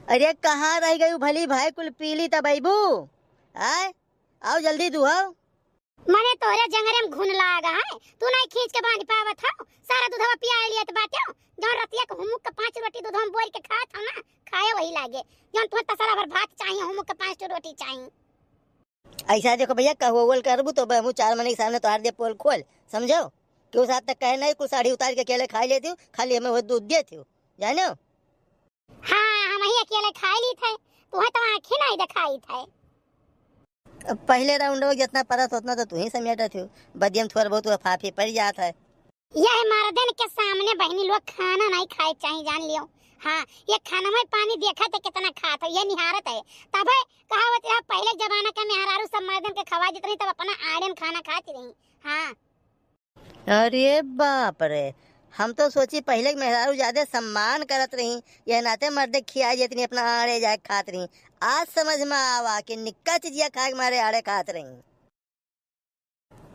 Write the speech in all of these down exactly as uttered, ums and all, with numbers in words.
अरे कहाँ रहि गयू भली भाई, कुल पी ली तब अइबू। आय, आओ जल्दी दुहाओ। मने तोहरे जंगरे में घुन लाग है, तू नहीं खींच के बांध पावत हो, सारा दूधवा पिया लियत बाटे हो। जौन रतिया के हुमुक के पाँच रोटी दूधवा में बोर के खात हो ना, खाए वही लागे। जौन तुहे तसला भर भात चाहिए, हुमुक के पाँच ठो रोटी चाहिए। ऐसा देखो भैया, कहुअल करबू तो हमहू चार मने के सामने तोहार दे पोल खोल, समझो? केहू साथ तक कहे नहीं, कुल साड़ी उतार के अकेले खाई लेती हो, खाली हमें वो दूध देती हो, जानो? हाँ, हम ही अकेले खाई ली थे, तुहे तो आँखें नहीं दिखाई थे। अब पहले राउंड में जितना परत उतना तो तू ही समेटत हो, बदियम थोड़ा बहुत वफाफी पड़ जात है। यह मर्दन के सामने बहिनी लोग खाना नहीं खाए चाहिए, जान लियो। हाँ, ये खाना में पानी देखा थे कितना खात है, ये निहारत है। तबे कहावत रहा, पहले जमाना के मेहरारू सब मर्दन के खवा देत रही, तब अपना आड़े में खाना खाती रही। हाँ। अरे बाप रे, हम तो सोची पहले के मेहरारू ज्यादा सम्मान करत रही, यह नाते मर्दे खिया जेतनी अपना आड़े जाके खात रही। आज समझ में आवा कि निक्का चीजिया खाए के मारे आड़े खात रही।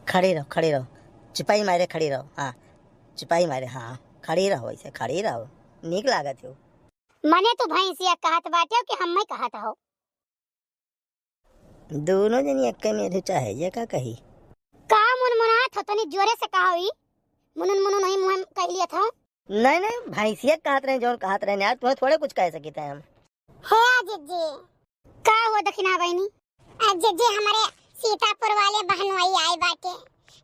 खड़ी रहो, खड़ी रहो, चुपाई मारे खड़ी रहो। हाँ, चुपाई मारे, हाँ, खड़ी रहो, ऐसे खड़ी रहो, नीक लागत हो। मने तू भैंसिया कहत बाटे कि हम्मे कहत हो? दोनों जनी एक्के में अधू चाहे, ये का कही? का मुनमुनात हो, तनी जोरे से कहो ई। मुनुन मुनुन ही मुँह में कह लिया था। नहीं, नहीं, भैंसिया कहत रहे, जौन कहत रहे यार, तुम्हें थोड़े कुछ कह सकी थे हम। हे जिज्जी। का हुआ दखिना बहिनी? आ, जिज्जी, हमरे सीतापुर वाले बहनोई आए बाटे,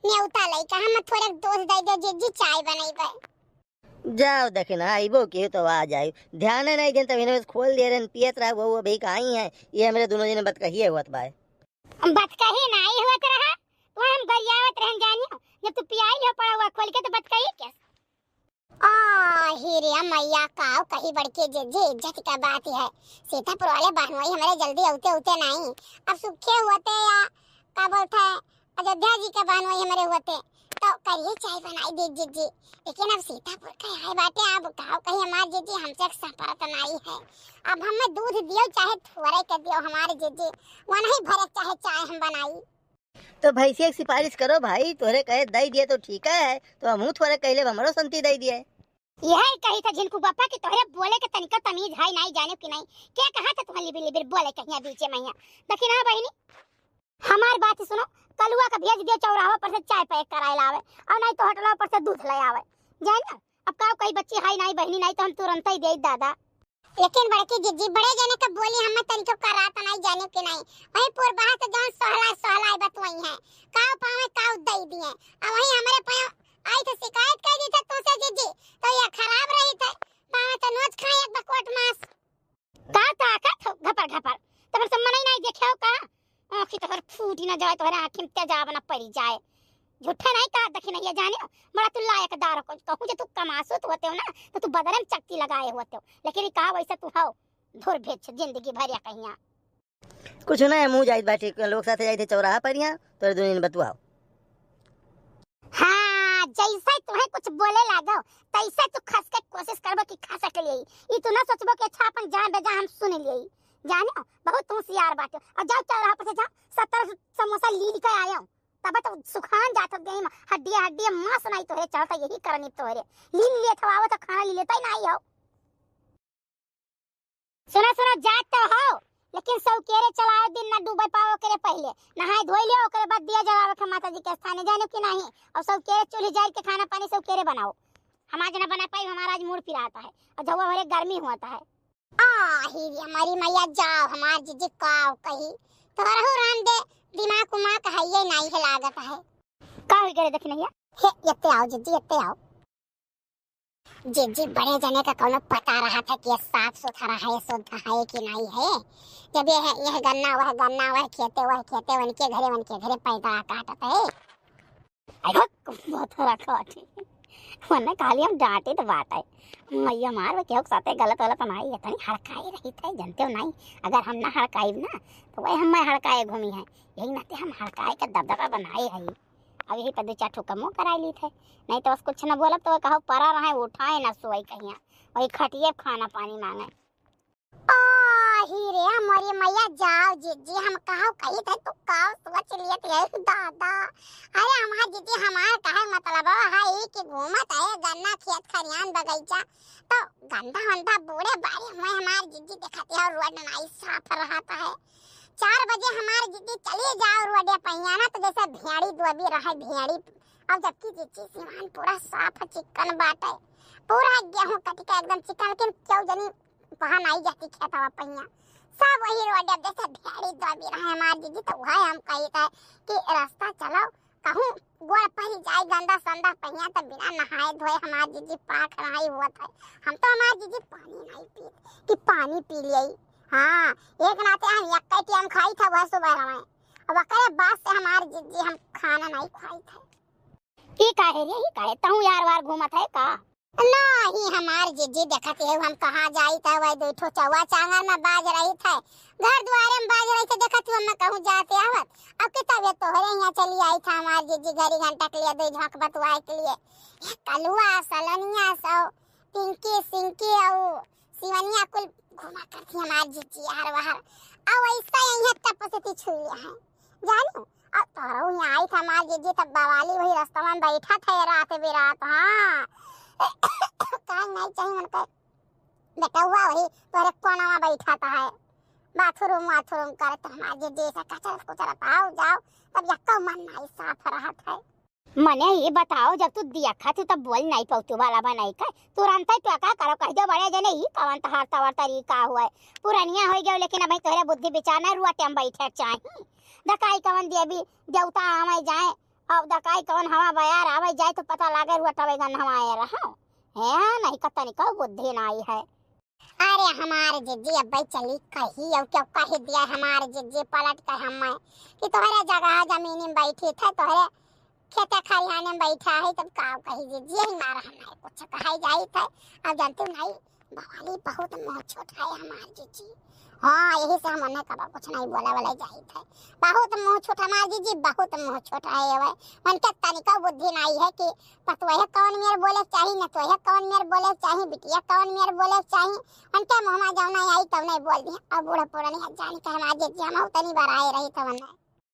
नेवता लइका, हम थोड़े दूध दे दे जिज्जी, चाय बनइबे। जाओ दखिना, आइबो केहू तो आ जाई, ध्यान नहीं दिन तब इन्हें खोल दिए रहन, पियत रहा, वो अभी कहीं है, ये हमरे दोनों जने बतकहिए हुआ बाय। बतकही नहीं हुआ रहा, वहाँ हम गरियावत रहन जानियो, जब तू पियाई लियो पड़ा हुआ खोल के तो बतकही क्या? आ, ही रे मैया, काव कही बड़की जिज्जी, इज्जत का बात है। सीतापुर वाले बहनोई हमरे जल्दी अउते अउते नहीं। अब सुखे हुअते या का बोलते हैं, अयोध्या जी के बहनोई हमरे हुअते, तो करिए चाय बनाई दे जिज्जी। लेकिन अब सीतापुर के आए बाटे, अब काव कही हमार जिज्जी, हमसे एक संपर्क नहीं है। अब हमें दूध दियो चाहे थोड़े के दियो हमारे जिज्जी, वो नहीं भरे चाहे चाय हम बनाई। तो भैंसिया के सिफारिश करो भाई, तोहरे कहे दई दिए तो ठीक है, तो हमहू थोड़े कहले हमरो संती दई दिए। यही कही था झिनकू बापा कि तोहरे बोले के तनिका तमीज है, नहीं जाने कि नहीं। के कहा था तुम्हें लिबिर लिबिर बोले कहिया बीचे मैया? दखिना बहिनी, हमार बात सुनो, कलुआ का भेज दियो चौराहा पर से चाय पैक कराए लावे, और नहीं तो होटल पर से दूध ले आवे। जाए ना, अब का कही बच्ची है नहीं बहिनी, नहीं तो हम तुरंत ही दे दादा। लेकिन बड़की जिज्जी, बड़े जने के बोली हमें तनिको करात नहीं जाने के नहीं। वही पुरबहा से जौन सहलाए सहलाए बतवई है, काव पावे काव दई दिए। अब वही हमरे पायो आई तो शिकायत कर दी था तुमसे जिज्जी, तो ये खराब रही थे। पावे तो नोच खाए एक बकोट मांस। का ताकत हो घपर घपर? तो फिर से मनई नहीं देखे हो का? आँखी तोहर फूटी ना जाए, तोहरे आँखी में तेजाब ना पड़ी जाए। झूठे नहीं कहा दखिनैया जाने, बड़ा तू लायक दार हो, कहूँ जे तू कमासुत होते हो ना, तो तू बदरे में चकती लगाए होते हो, लेकिन ई कहा वैसे तू हो, धुर भेच जिंदगी भर या कहिया। कुछ ना, मुँह जाइत बाटी, लोग साथे जाइत है चौराहा पर यहाँ, तोरे दुनिया में बतुआओ। हाँ, जैसे तुम्हें कुछ बोले लागो, तैसे तू खस के कोशिश करबो कि खसक ले। ई तू ना सोचबो कि अच्छा अपन जान बेजा हम सुन लिए। जाने हो, बहुत तू होशियार बाटे। और जाओ चौराहा पर से जाओ, सत्तर समोसा लील के आयो। तब तो सुखान जात हो गई, हड्डिया हड्डिया मांस नहीं तोहरे चढ़ता, यही करनी तोहरे। लील लिए थवाओ तो खाना ली लेता ही नहीं हो। सुना, सुना, जात तो हो, लेकिन सौकेरे चलाए दिन ना डूबे पाओ ओकरे पहले। नहाए धोई लियो, ओकरे बाद दिया जलावे के माता जी के स्थाने, जाने कि नहीं। और सौकेरे चूल्हे जाए के खाना पानी सौकेरे बनाओ। हम आज ना बना पाई, हमारा आज मूड पिराता है और जवा भरे गर्मी हुआ है। आ, ही रे हमारी मैया, जाओ हमार जिज्जी काव कही। तोहरहु राम दे दिमाग उमाग है ये नहीं है लागत है। का हो गए दखिनैया? हे, यत्ते आओ जिज्जी, यत्ते आओ। जिज्जी, बड़े जने का कौनो पता रहा था कि ये साफ सुथरा है, शुद्ध है कि नहीं है? जब ये है, यह गन्ना, वह गन्ना, वह खेते, वह खेते, उनके घरे, उनके घरे पैदरा काटत है। अरे, बहुत रखो ठीक। मने खाली हम डांटी तो बात है। मैया मार, वो केहू के साथे गलत वलत नहीं है, तनी हड़काई रही थे, जानते हो नहीं? अगर हम ना हड़काई ना, तो वही हम मैं हड़काए घूमी है। यही नाते हम हड़काए का दबदबा बनाए है। अब यही पर दो चार ठो कमो कराई ली थे, नहीं तो बस कुछ ना बोलब तो कहो परा रहे, उठाए ना सोई कहिया, वही खटिए खाना पानी मांगे। आ, ही रे मोरी मैया, जाओ जिज्जी, हम काउ कही थे, तू काउ सोच लिए थे दादा। अरे हमार जिज्जी, हमार कहे मतलब है कि घूमत है गन्ना खेत खरियान बगीचा, तो गंदा वंदा बूढ़े बारी हुए हमार जिज्जी देखत है, रोड नाई साफ रहत है। चार बजे हमार जिज्जी चली जाओ रोडे पहिया ना, तो जैसे भेड़ी दोबी रहे भेड़ी। अब जबकि जिज्जी सिवान पूरा साफ चिक्कन बाटे, पूरा गेहूं कट के एकदम चिक्कन, लेकिन क्यों जनी पहा नाई जाती खेतवा पहिया, सब वही रोड। अब जैसे भेड़ी दोबी रहे हमार जिज्जी, तो वह हम कही थे कि रास्ता चलो, कहूँ गोड़ परी जाए गंदा संदा पहिया, तो बिना नहाए धोए हमार जिज्जी पाक नाई हुआ था। हम तो हमार जिज्जी पानी नाई पीत कि पानी पी लिये। हाँ, एक नाते हम एक टाइम खाई था वह सुबह रहे, अब ओकरे बाद से हमार जिज्जी हम खाना नाई खाई थे। ई काहे रे, ई काहे? तहूँ यार वार घूमत है का? नाही, हमार जिज्जी देखत है, हम कहाँ जाई त वही दो ठो चौवा चांगर में बाज रही थे, घर दुआरे में बाज रही थे, देखत हूँ मैं कहूँ जाते आवत। अब की तबीयत तोहरे यहाँ चली आई था हमार जिज्जी, घड़ी घंटा के लिए दो झोंक बतुआए के लिए। ये कलुआ, सलनिया सो, पिंकी, सिंकी और सिवनिया कुल घुमा करती हमार जिज्जी यार वार। अब ऐसा यहाँ टप से ती छुई लिया है। जानू, अब तोहरो यहाँ आई था हमार जिज्जी, तब बवाली वही रास्ता में बैठा था रात बिरात। हाँ, काहे नहीं चाहिए मन कर बेटौआ वही तोरे कोना में बैठा था है, बाथरूम वाथरूम करे तो हमार जिज्जी से कचरत कुचरत आओ जाओ, तब यक्को मन नहीं साफ रहत है। मने ये बताओ, जब तू दिया खाती तब बोल नहीं पौतू वाला बनाई का, तुरंत ही तो का करो, कह दो बड़े जने, ई कवन तहार तवर तरीका हुआ है, पुरनिया हो गयो, लेकिन अबही तोहरे बुद्धि विचार नहीं, रुआ टेम बैठे चाही। दकाई कवन देवी देवता आवे जाए, अब दकाई कवन हवा बयार आवे जाए, तो पता लागे रुआ टवे गन हवा आए रहो। हैं, नहीं कतनी को बुद्धि नहीं है। अरे हमार जिज्जी अब्बे चली कही, और क्यों कह दिया हमार जिज्जी पलट के हमें कि तोहरे जगह जमीन में बैठी थे, तोहरे खेते खरिहाने में बैठा है, तब का कही जिज्जी, यही मारा हम नहीं कुछ कहे जाई थे। अब जानते हो नहीं, बवाली बहुत मुँह छोट है हमार जिज्जी। हाँ, यही से हम उन्हें कबो कुछ नहीं बोला वाला जाई थे। बहुत मुँह छोट हमार जिज्जी, बहुत मुँह छोट है। ये उनके तनिको बुद्धि नहीं है कि पतोहे कौन मेर बोले के चाही, नतोहे कौन मेर बोले के चाही, बिटिया कौन मेर बोले के चाही। उनके मुँह में जौन आई तौन बोल दी। अब बूढ़ा पुरानी जान के हमार जिज्जी हम तनी बराए रही तवन।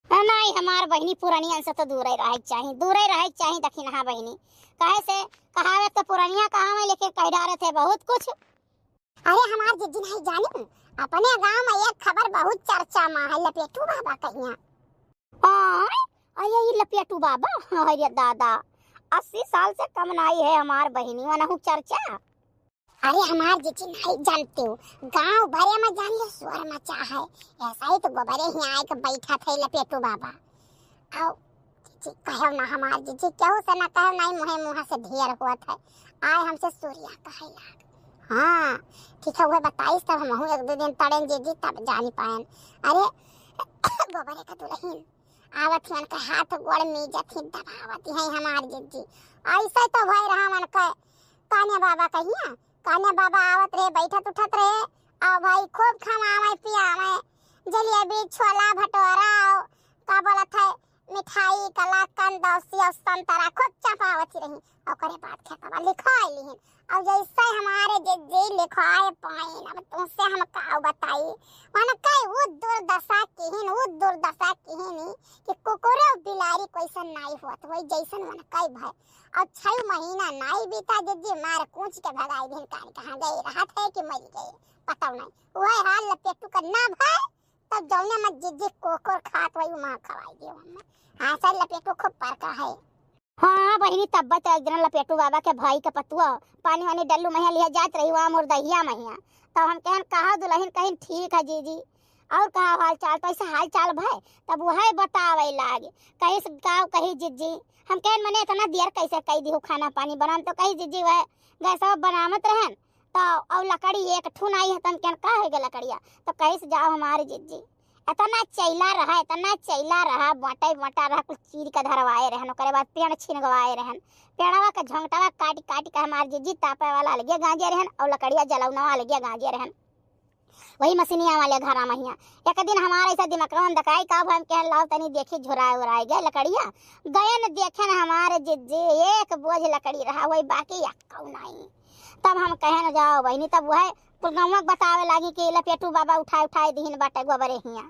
नहीं, हमार बहिनी पुरनियन से तो दूरे रहे के चाही, दूरे रहे के चाही दखिनहा बहिनी। काहे से कहावे तो पुरनिया कहावे, लेकिन कह डारे थे बहुत कुछ। अरे हमार जिज्जी नहीं जानी, अपने गांव में एक खबर बहुत चर्चा में है, लपेटू बाबा कहिया। आय, अरे ई लपेटू बाबा, अरे दादा, अस्सी साल से कम नाई है हमार बहिनी, वनहु चर्चा। अरे हमार जिज्जी नहीं जानते हो, गांव भरे में जान लो शोर मचा है। ऐसा ही तो गोबरे ही आए के बैठा थे लपेटू बाबा। आओ जिज्जी, कहो ना हमार जिज्जी, केहू से ना कहो, नहीं मुँहे मुँह से ढेर हुआ थे। आए हमसे सूर्या कहे लाग। हाँ, ठीक है, वह बताइस तब हमहू एक दो दिन तड़ेन जिज्जी, तब जानी पाएन। अरे गोबरे का दुल्हन आवत हियन के हाथ गोड़ मीजत ही दबावत ही हमार जिज्जी। ऐसे तो भय रहा मन के कान्या बाबा कहिया, कान्या बाबा आवत रहे, बैठत उठत रहे, आ भाई खूब खवावे पियावे, जलेबी, छोला, भटोरा, और का बोलत है, मिठाई, कलाकंद, दौसी और संतरा खूब चपावत ही रही। ओकरे बाद खेतवा लिखाए लिहिन। अब जैसे हमारे जिज्जी लिखाए पाइन, अब तुमसे हम का बताई, मन कई वो दुर्दशा किहिन, वो दुर्दशा किहिन कि कुकुरो बिलारी कैसन नाई होत, वही जैसन मन कई भय। अब छह महीना नाई बीता, जिज्जी मार कूच के भगाई दिन, कान कहाँ गए, रहत है कि मर गए, पता नहीं। वह हाल लपेटू का ना भय, तब जौने में जिज्जी कोकोर खात वही वहाँ खवाई दियो हमें। हाँ सर, लपेटू खूब परका है। हाँ बहिनी, तब तो एक दिन लपेटू बाबा के भाई के पतुआ पानी वानी डल्लू महिया लिया जात रही, वहाँ मुर्दहिया महिया। तब हम कहन, "कहा दुल्हन?" कहिन, "ठीक है जीजी।" और कहा हाल चाल, तो ऐसे हाल चाल भय, तब वह बतावे लागे। कहिस, "गाँव कही जिज्जी।" हम कहन, "मने इतना देर कैसे कही दी हो खाना पानी बनान?" तो कही, "जिज्जी वह गैसवा बनावत रहन, तो और लकड़ी एक ठू नाई है।" तन कहन, "का हो गया लकड़िया?" तो कहिस, "जाओ हमारे जिज्जी, इतना चैला रहा, इतना चैला रहा, बाटे बाटा रहा, कुल चीर के धरवाए रहन, ओकरे बाद पेड़ छिनगवाए रहन, पेड़वा के झोंकटवा काट काट के हमार जिज्जी तापे वाला अलगे गांजे रहन और लकड़िया जलौनवा अलगे गांजे रहन।" वही मशीनिया वाले घरा महिया। एक दिन हमारा ऐसा दिमाग में दकाई का, हम कहन, "लाओ तनी देखी, झुराए उराए गए लकड़िया।" गए न देखे न हमारे जिज्जी, एक बोझ लकड़ी रहा, वही बाकी यक्कौ नाई। तब हम कहन, "जाओ बहिनी।" तब वह कुल गौवा के बतावे लागी कि लपेटू बाबा उठाए उठाए दिहिन बाटे गोबरे हिया।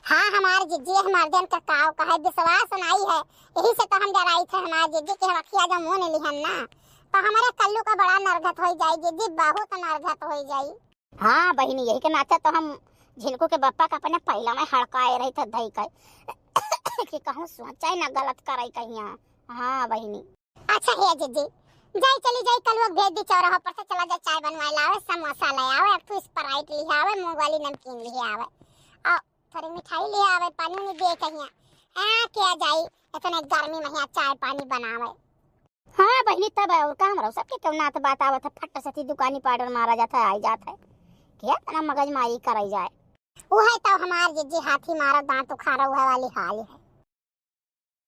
हाँ, हमार जिज्जी, हमार जन का काव कहे, विश्वास नाई है, यही से तो हम डराई थे हमार जिज्जी कि हम अखिया जब मुँह लिहन ना, तो हमारे कल्लू का बड़ा नरगत होई जाई जिज्जी, बहुत नरगत होई जाई। हाँ बहिनी, यही के नाते तो हम झिनकू के बप्पा का अपने पहला में हड़काए रही थे धई के कि कहूँ सोचा ही ना गलत कराई कहिया। हाँ बहिनी। अच्छा हे जिज्जी, जाई चली जाई, कलुआ के भेज दी चौराहा पर से, चला जाए चाय बनवाए लावे, समोसा ले आवे, एक ठो स्प्राइट ले आवे, मूंग वाली नमकीन ले आवे, और थोड़ी मिठाई ले आवे, पानी उनी दे कहिया। हाँ, क्या जाई इतने गर्मी में यहाँ चाय पानी बनावे। हाँ बहिनी, तब और का, हमरा सबके क्यों नात बात आवत है, फट से ती दुकानी पर ऑर्डर मारा जात है, आई जात है, क्या इतना मगजमारी कराई जाए। उहे तो हमार जिज्जी हाथी मारा दांत उखाड़ा उहे वाली हाल है।